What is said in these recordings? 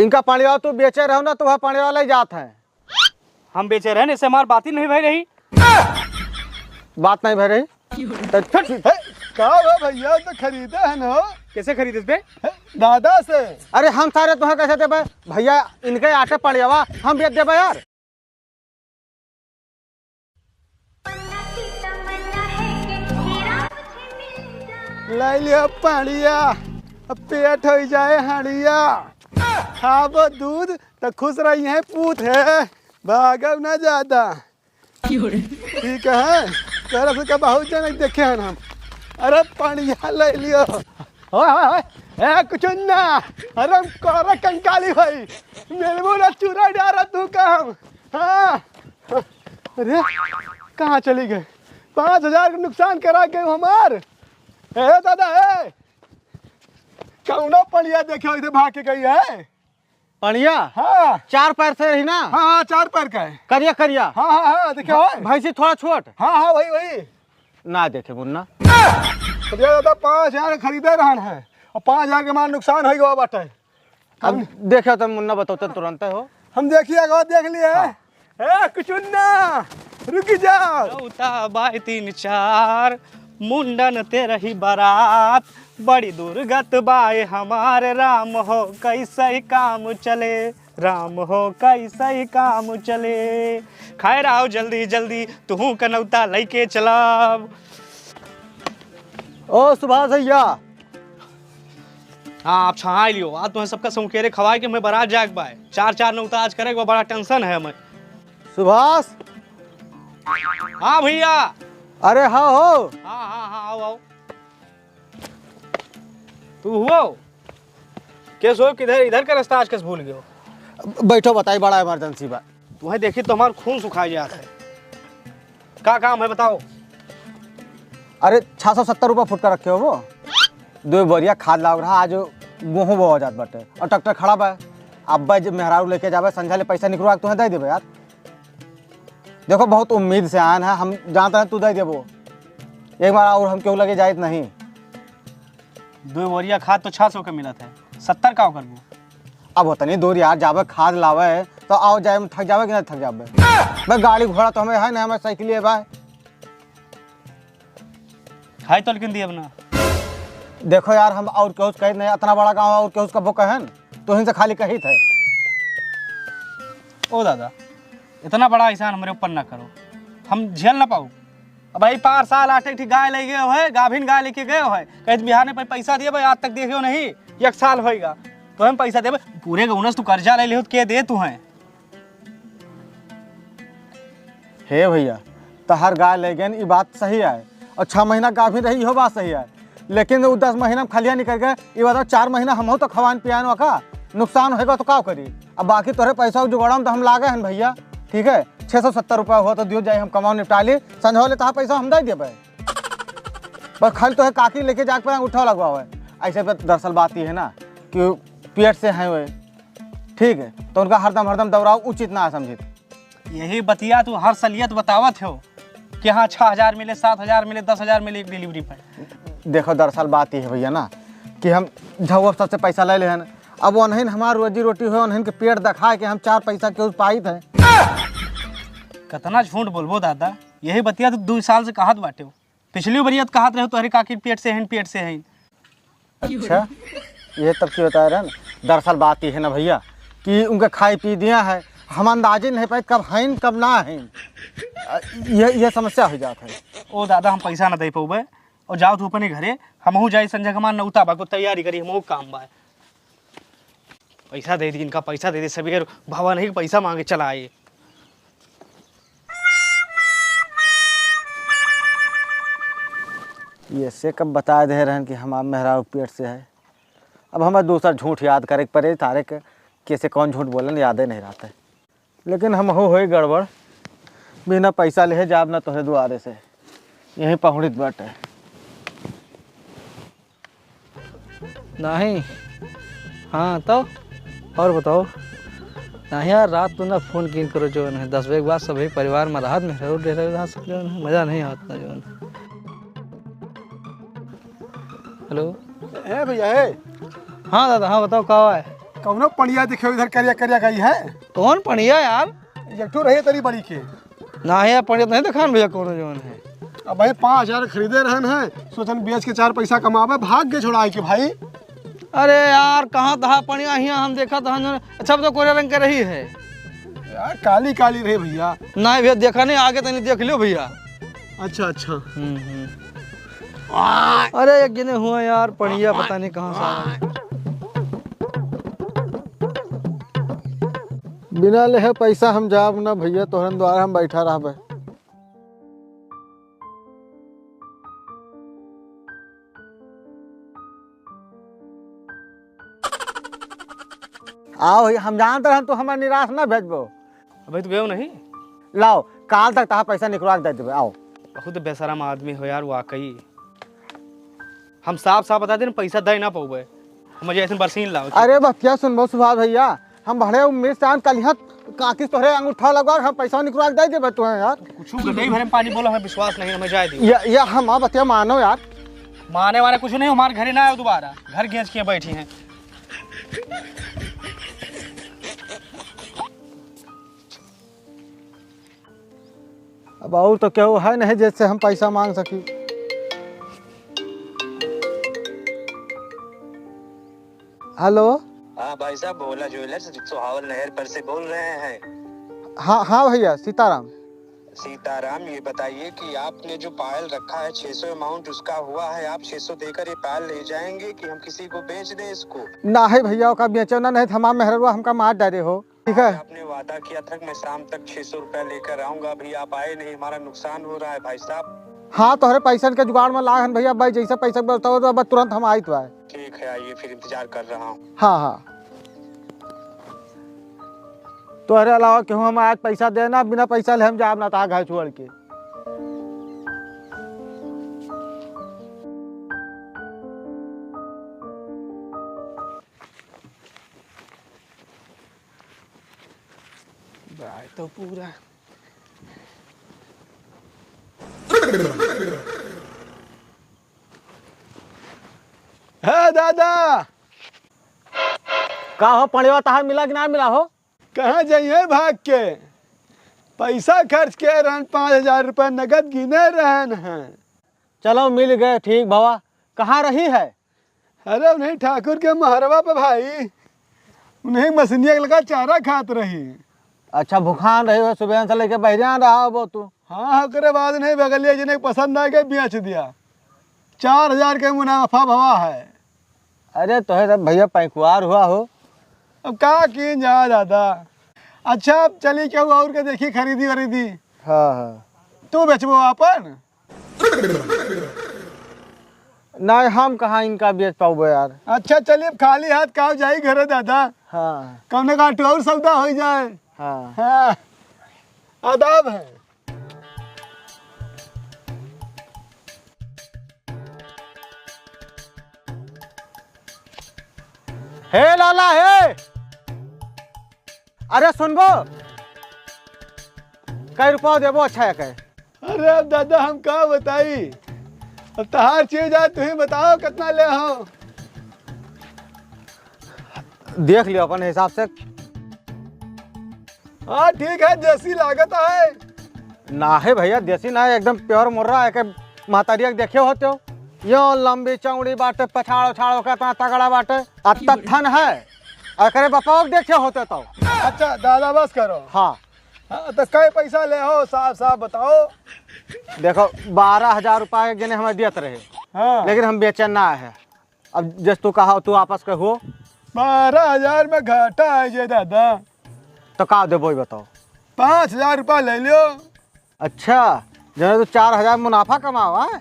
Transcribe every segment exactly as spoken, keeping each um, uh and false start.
इनका पड़िया तू बेचे रहो ना, तो वह पड़िया ले जात है। हम बेचे रहे, इससे हमार बात ही नहीं भई रही। बात नहीं भई रही? तो हे, का हो भैया, तो खरीदे है ना? कैसे खरीदे बे? हे, दादा से। अरे हम सारे तुम्हें कैसे देबे भैया, इनके आटे पड़ियावा हम बेच देबे यार। ले लिया पड़िया, अब पेट हो जाए हड़िया। खाबो दूध तो खुश रही है पूत है, भागो ना ज्यादा। ठीक है, तेरा से का बहुत जन देखे हैं हम। अरे पड़िया ले लियो। ओए, ओए, ओए, ए, कुछ ना। अरे हम कोरा कंकाली भाई। मिलबो ना चूरा डारा तू काम। हाँ। अरे, कहाँ चली गए? पाँच हजार का नुकसान करा गए हमार। ए दादा, ए। कौनो पड़िया देखे इधर भाग के गई है? पड़िया? हाँ। चार पैर से रही ना? हाँ, हाँ, चार पैर का है। करिया, करिया। हाँ, हाँ, हाँ, देखे हो? भैंसी थोड़ा छोट। हाँ, हाँ, वही, वही। ना देखे मुन्ना। तो भैया दादा, पाँच हजार खरीदे रहन है और पाँच हजार के हमार नुकसान हो गवा बाटे। अब हम देखे तो मुन्ना बताओ तो तुरंत हो। हम देखिए, अगवा देख लिए। हाँ। ए, कुचुन्ना, रुक जाओ। नौता बाय तीन चार, मुंडन तेरही बारात, बड़ी दुर्गत बाय हमार राम हो, कैसे काम चले, राम हो, कैसे काम चले। खैर आओ जल्दी जल्दी, तुहू का नौता लइके चलब। ओ सुभाष भैया, हाँ, आप छहाई लियो। आज तुम्हें सबका सौंकेरे खवाए के हमें बारात जाए के बाय। चार चार नौता आज करे के बा, बड़ा tension है हमें। सुभाष। हाँ भैया। अरे हाँ हो। हाँ, हाँ, हाँ, आओ, आओ। तू हुओ? के सो किधर, इधर का रास्ता आज कस भूल गयो? बैठो, बताई, बड़ा emergency बा। तुम्हें देखी तो हमार खून सुखाई जात है। का काम है बताओ? अरे, छह सौ सत्तर रुपया फुट का रखे हो वो। दो बोरिया खाद लाग रहा, आज गेहूं बोआ जात बाटे और ट्रैक्टर खड़ा बा। अब्बा जब मेहरारू लेके जाबे, संझा ले पैसा निकलवा के तुहें दे देबे यार। देखो, बहुत उम्मीद से आन है, हम जानत रहे तू दे देबो। एक बार और हम केहू लगे जाइत नहीं। दो बोरिया खाद तो छह सौ के मिलत है, सत्तर का करबो? अब उतनी दूर यार जाबे, खाद लावे, तो आओ जाए में थक जाबे कि ना थक जाबे? भाई, गाड़ी घोड़ा तो हमें है ना, हमें साइकिल है भाई। खाए तो लेकिन दिए अपना। देखो यार, हम और केहू से कहित नहीं, इतना बड़ा गाँव है और केहू से कबो कहन, तो इनसे खाली कहित है। ओ दादा, इतना बड़ा एहसान हमरे ऊपर ना करो, हम झेल ना पाऊ। अब भाई पार साल आटे ठीक गाय ले गए है, गाभिन गाय लेके गए है, कहित बिहाने पे पैसा दिए भाई, आज तक देखे नहीं, एक साल होएगा, तो हम पैसा देबे। पूरे गौनस तू कर्जा ले लिहो, के दे तू है? हे भैया, तहार गाय ले गए, ई बात सही है, और छह महीना गाभिन रही, इहो बात सही है, लेकिन वो दस महीना में खलिया निकल गए, ये बताओ, चार महीना हमहू तो खवान पियान ओका, नुकसान होएगा तो का करी? अब बाकी तोहरे पैसा जुगाड़ा में तो हम लागे हैं भैया, ठीक है, छह सौ सत्तर रुपया हुआ तो दियो जाए, हम कमाओ निपटा ली, संझा ले तहार पैसा हम दे देबे। बस खाली तोहे काकी लेके जाके पहले अंगूठा लगवावे। ऐसे पे दरअसल बात ये है ना कि पेट से हैं वे, ठीक है, तो उनका हरदम, हरदम दौड़ाव उचित ना समझित। यही बतिया तू हर सलियत बतावत हो कि हाँ, छह हजार मिले, सात हजार मिले, दस हजार मिले एक delivery पे। देखो, दरअसल बात ये है भैया ना कि हम झउआ सबसे पैसा ले लेहन, अब उन्हन हमार रोजी रोटी हो, उन्हन के पेट दिखा के हम चार पैसा के पाइत है। कितना झूठ बोलबो दादा, यही बतिया तू दो साल से कहत बाटे हो। पिछली बरिया तो कहत रहे तोहरे काकी पेट से हैं, पेट से हैं। अच्छा, ये तब की बता रहे हैं? दरअसल बात ये है ना भैया कि उनका खाई पी दिया है, हम अंदाजे नहीं पाए कब हैं कब ना हैं। अ, ये, ये समस्या हो जात है। ओ दादा, हम पैसा ना दे पउबे, और जाओ तू अपने घरे, हमहू जाई संजय कुमार नौता बा को तैयारी करी, हमहू काम बा। पैसा दे दी इनका, पैसा दे दी, सवेर भवन ही पैसा मांगे चला आए। ये से कब बता दे रहन कि हमार मेहरारू पेट से है। अब हमें दूसरा झूठ याद करे के पड़े, तारे के कैसे कौन झूठ बोलन, यादे नहीं रहता है। लेकिन हम हो होई गड़बड़, बिना पैसा लेहे जाब ना तोहरे दुआरे से, यहीं पहुड़ित बाटे। नहीं। हाँ, तो और बताओ। नहीं यार, रात तो ना फोन कीन करो, जौन है, दस बजे के बाद सभी परिवार में रहत में रहो, डरे रहो, सब जौन है, मजा नहीं आवत ना, जौन है। हेलो। ए भैया, ए। हाँ दादा, हाँ बताओ, का है? कौनो पड़िया देखे इधर करिया करिया गई है? कौन पड़िया यार? एक ठो रही तेरी बड़ी के। ना है यार, पड़िया तो नहीं देखान भैया, कौनो जौन है। अब भाई पाँच हजार खरीदे रहन है, सोचन बेच के चार पैसा कमावे, भाग के छोड़ाए के भाई। अरे यार, कहाँ तहा पड़िया हिया हम देखा तहा जौन। अच्छा, अब तो कोरे रंग के रही है। यार, काली काली रहे भैया। नहीं भैया, देखा नहीं, आगे तनी देख लियो भैया। अच्छा, अच्छा। हम्म, हम्म। अरे, एक जने हुआ यार, पड़िया पता नहीं कहाँ से आया। बिना लेहे पैसा हम जाब ना भैया, तोहरन द्वारा हम बैठा रहबे। आओ, हम जानत रहन तू हमार निराश ना भेजबो। अबे तू गयो नहीं? लाओ, काल तक तहार पैसा निकलवा के दे देबे। आओ। बहुत बेशरम आदमी हो यार, वाकई। हम साफ साफ बता देन, पैसा दे ना पउबे। हम जैसे बरसीन लाओ। अरे बतिया सुनबो सुभाष भैया, हम बड़े उम्मीद से आन, कल यहाँ काकी तोहरे अंगूठा लगवा के हम पैसा निकलवा के दे देबे तुहे यार। कुछ गटई भरे में पानी बोला, हमें विश्वास नहीं, हमें जाए दियो। या, या हम बतिया मानो यार। माने वाने कुछ नहीं, हमारे घरे ना आयो दोबारा, घर गेंच के बैठी हैं। अब और तो केहू है नहीं जिससे हम पैसा मांग सकी। हेलो। हाँ भाई साहब, भोला ज्वेलर्स सुहावल नहर पर से बोल रहे हैं। हाँ, हाँ भैया, सीताराम। सीताराम, ये बताइए कि आपने जो पायल रखा है, छह सौ अमाउंट उसका हुआ है, आप छह सौ देकर ये पायल ले जाएंगे कि हम किसी को बेच दें इसको? ना है भैया, ओका बेचो ना, नहीं तो हमार मेहररुआ हमका मार डारे हो। ठीक है। आपने वादा किया था कि मैं शाम तक छह सौ रुपया लेकर आऊंगा, अभी आप आए नहीं, हमारा नुकसान हो रहा है भाई साहब। हाँ, तोहरे पैसन के जुगाड़ में लाग हन भैया, भाई जैसे पैसा के व्यवस्था हो तो अब तुरंत हम आइत बा। ठीक है, आइए, फिर इंतजार कर रहा हूँ। हाँ, हाँ। तोहरे अलावा केहू हम आज पैसा देना, बिना पैसा ले हम जाब ना, तहा घर छोड़ के। भाई तो पूरा। हे दादा! का हो पड़िया, तहार मिला कि ना मिला हो? कहाँ जाइए भाग के? पैसा खर्च के रहन, पाँच हजार रुपया नगद गिने रहन हैं। चलो मिल गए, ठीक भवा। कहाँ रही है? अरे उन्हीं ठाकुर के महरवा पे भाई, उन्हीं मसनिया के लगा चारा खात रही। अच्छा, भुखान रही हो, सुबह से लेके बहरियान रहा हो तू। हाँ, ओकरे बाद नहीं, बगलिया जने के पसंद आ गए, बेच दिया। चार हजार के मुनाफा भवा है। अरे तोहे सब भैया पैंकुआर हुआ हो। अब का कीन जा दादा। अच्छा, अब चली केहू और के देखी खरीदी वरीदी। हाँ, हाँ। तू बेचबो आपन? नहीं, हम कहाँ इनका बेच पाउबे यार। अच्छा, चलिए, अब खाली हाथ का जाई घरे दादा। हाँ। कौनो का और सौदा हो जाए। हाँ। हाँ। आदाब है। हे लाला, हे। अरे सुनबो, कई रुपया देबो अच्छा है कहे। अरे अब दादा हम का बताई, अब तहार चीज है, तुहीं बताओ कितना ले हो। देख लियो अपन हिसाब से। हाँ ठीक है, देसी लागत है। ना है भैया, देसी ना है, एकदम प्योर मुर्रा है के महतारिया के देखे होते हो, यो लंबी चौड़ी बाटे, पछाड़ उछाड़ ओकर इतना तगड़ा बाटे, आ तत्थन है, एकरे बपाओ के देखे होते तो। अच्छा दादा बस करो। हाँ। हाँ, तो कै पैसा ले हो, साफ साफ बताओ। देखो, बारह हजार रुपया के गिने हमें देत रहे, हाँ। लेकिन हम बेचन ना है। अब जस तू कहा, तू आपस के हो। बारह हजार में घाटा है जे दादा। तो का देबो, ई बताओ। पाँच हजार रुपया ले लियो। अच्छा, जने तू चार हजार मुनाफा कमावा है?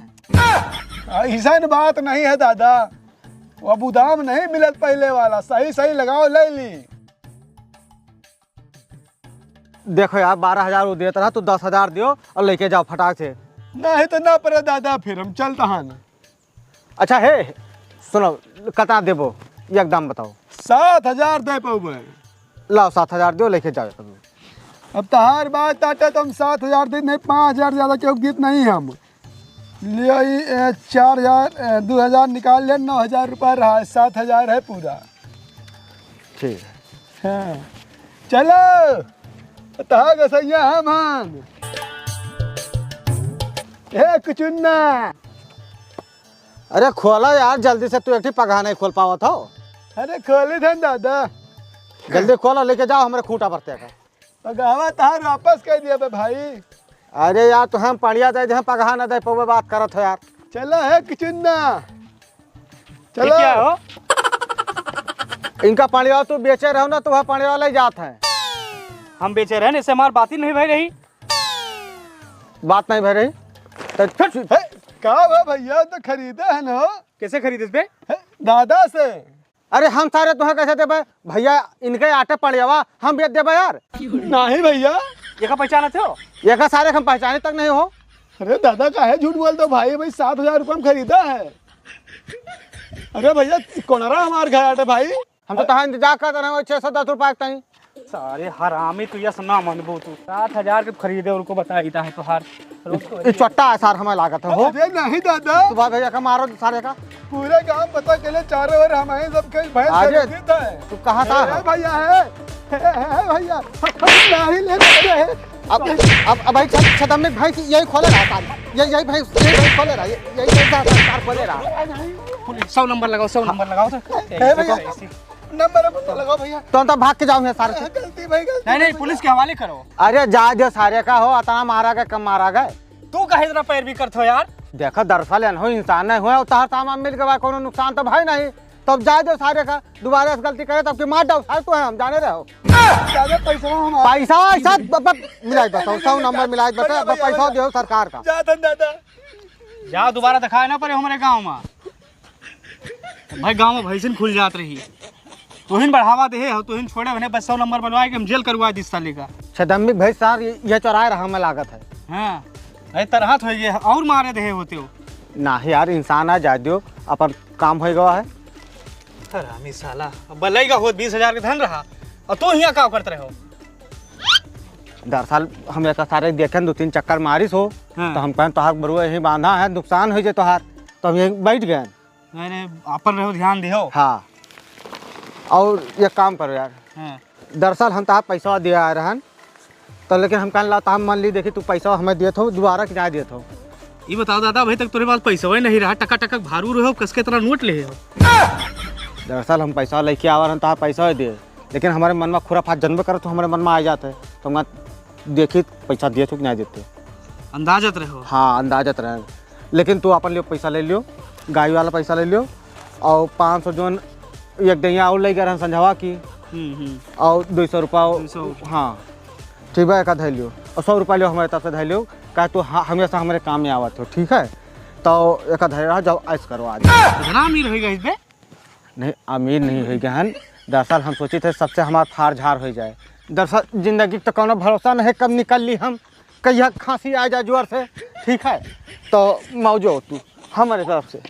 ऐसन बात नहीं है दादा, वो अब दाम नहीं मिलत पहले वाला, सही सही लगाओ, ले ली। देखो यार, बारह हजार वो देत रहा, तू दस हजार दियो और लेके जाओ फटाक से। नहीं तो ना पड़े दादा, फिर हम चलता है ना। अच्छा हे, सुनो, कतना देबो, एक दाम बताओ। सात हजार दे पउबे। लाओ, सात हजार दियो, लेके जाओ। अब तहार बात आटे तो हम सात हजार दे, नहीं, पाँच हजार ज्यादा केहू देत नहीं हम। लियो, ई, ए, चार हजार, ए, दो हजार निकाल ले, नौ हजार रुपया रहा है, सात हजार है पूरा। ठीक है। हाँ। चलो, तहा गसैया हम हन। ए कुचुन्ना। अरे खोला यार, जल्दी से, तू एक ठी पगहा नहीं खोल पावत हो। अरे खोली थन दादा। जल्दी खोला, लेके जाओ हमरे खूंटा पर तेका। पगहवा तहार वापस कर दिया बे भाई। अरे यार, तो हम पड़िया दे दे, हम पगहा न दे पउबे, बात करत हो यार। चला है किचुन्ना। ये चलो। क्या हो? इनका पड़िया तू बेचे रहो ना, तो वह पड़िया ले जात है। हम बेचे रहे, इससे हमार बात ही नहीं भई रही। बात नहीं भई रही। तो फिर हे, का हुआ भैया, तो खरीदे है ना? कैसे खरीदे बे? हे, दादा से। अरे हम सारे तुहें कैसे देबे भैया, इनके आटे पड़ियावा हम बेच देबे यार। नहीं भैया। एका पहचानत हो? एका सारे हम पहचाने तक नहीं हो। अरे दादा काहे झूठ बोलत हो भाई, भाई सात हजार रुपये में खरीदा है। अरे भैया कोनरा हमार घर आटे भाई। हम तो तहां इंतजार करत रहे हो छह सौ दस रुपया के ताई। सारे हरामी, तू यस ना मनबो तू। सात हजार के खरीदे, उनको बताई ता है तोहार। ये चट्टा है सार, हमें लागत है हो। अरे नहीं दादा। तू भाई भैया का मारो सारे का। पूरे गांव पता चले, चारों ओर हमारे सब के भैंस अरे, खरीदता है। तू कहाँ था? ए, भैया है। ए, ए, ए, भैया। नहीं ले रहे हैं। अब, अब, अब भाई छद-, छदम में भैंस यही खोले रहा सार। ये, यही भैंस, यही भैंस खोले रहा। ये, यही भैंस सार, सार खोले रहा। पुलिस, सौ नंबर लगाओ, सौ नंबर लगाओ तो। ए, भैया। नंबर, नंबर लगाओ भैया। तो, तो भाग के जाओ यहाँ सारे से। गलती भाई, गलती नहीं, नहीं, भाई। पुलिस के हवाले करो। अरे जा दे सारे का हो, अतना मारा गए, कम मारा गए। तू काहे इतना पैरवी करत हो यार? देखो, दरअसल एनहो इंसान नहीं हुए, उतार सामान मिल गवा, कोनो नुकसान तो भाई नहीं। तब जा दे सारे का, दोबारा से गलती करे तब की मार डाओ, सारे तो है, हम जाने रहो। ज्यादा पैसा हम पैसा, ऐसा ब-, ब-, मिलाई बताओ, सौ नंबर मिलाई बताओ, अब पैसा दे सरकार का। जा धन दादा। जा, दोबारा दिखाए ना पड़े हमारे गाँव में। भाई, गाँव में भैंसिन खुल जात रही। तोहिन बढ़ावा देहे हो, तोहिन छोड़े होने, बस सौ नंबर बनवाए के हम जेल करवा दिस साले का। छदम्मी भैंस सार ये, ये चौराहे रहा में लागत है। हाँ, अरे तरहत हो गए, और मारे देहे होते हो। ना यार, इंसान आ जाए दियो, अपन काम हो गवा है। हरामी साला, अब बलई का होत बीस हजार के धन रहा, और तू हियाँ का करत रहे हो? दरअसल हम एक सारे देखेन, दो तीन चक्कर मारिस हो, हाँ। तो हम कहेन, "तोहार बरुआ यहीं बांधा है, नुकसान हो जाए तोहार," तो हम यहीं बैठ गए। अरे, अपन रहो, ध्यान दिहो। हाँ, और ये काम करो यार। हाँ। दरअसल हम तोहार पैसा दिया आए रहन, तो लेकिन हम कहन ला, तोहार मन ली, देखी, तू पैसा हमें दिए थो, दोबारा कि नहीं दिए थो? ये बताओ दादा, अभी तक तोरे पास पैसा ही नहीं रहा, टका टका भारू रहे हो, कस के तरह नोट ले हो। दरअसल हम पैसा लेके आवा रहन, तोहार पैसा ही दिए, लेकिन हमारे मन में खुराफात जन्म करत हो, हमारे मन में आ जाते, तो हम देखी, पैसा दिए थो कि नहीं देते। अंदाजत रहे हो? हाँ, अंदाजत रहे। लेकिन तू अपन लियो पैसा ले लियो, गाय वाला पैसा ले लियो, और पाँच सौ जोन एक दैया और ले गए रहन संझवा की, हम्म, हम्म। और दो सौ रुपया, दो सौ। हाँ, ठीक बा, एका धै लियो, और सौ रुपया लियो हमारे तरफ से धै लियो, काहे तू ह-, हमेशा हमारे काम में आवत हो, ठीक है? तो एका धै रहा, जाओ ऐश करो आज। इतना अमीर हो गए इस बे? नहीं, अमीर नहीं होइ गए हन। दरअसल हम सोचित है सबसे हमार फार झार होइ जाए। दरअसल जिंदगी क तो कौनो भरोसा नहीं, कब निकल ली हम, कहिया खांसी आ जाए जोर से, ठीक है? तो मौजो तू हमारे तरफ से।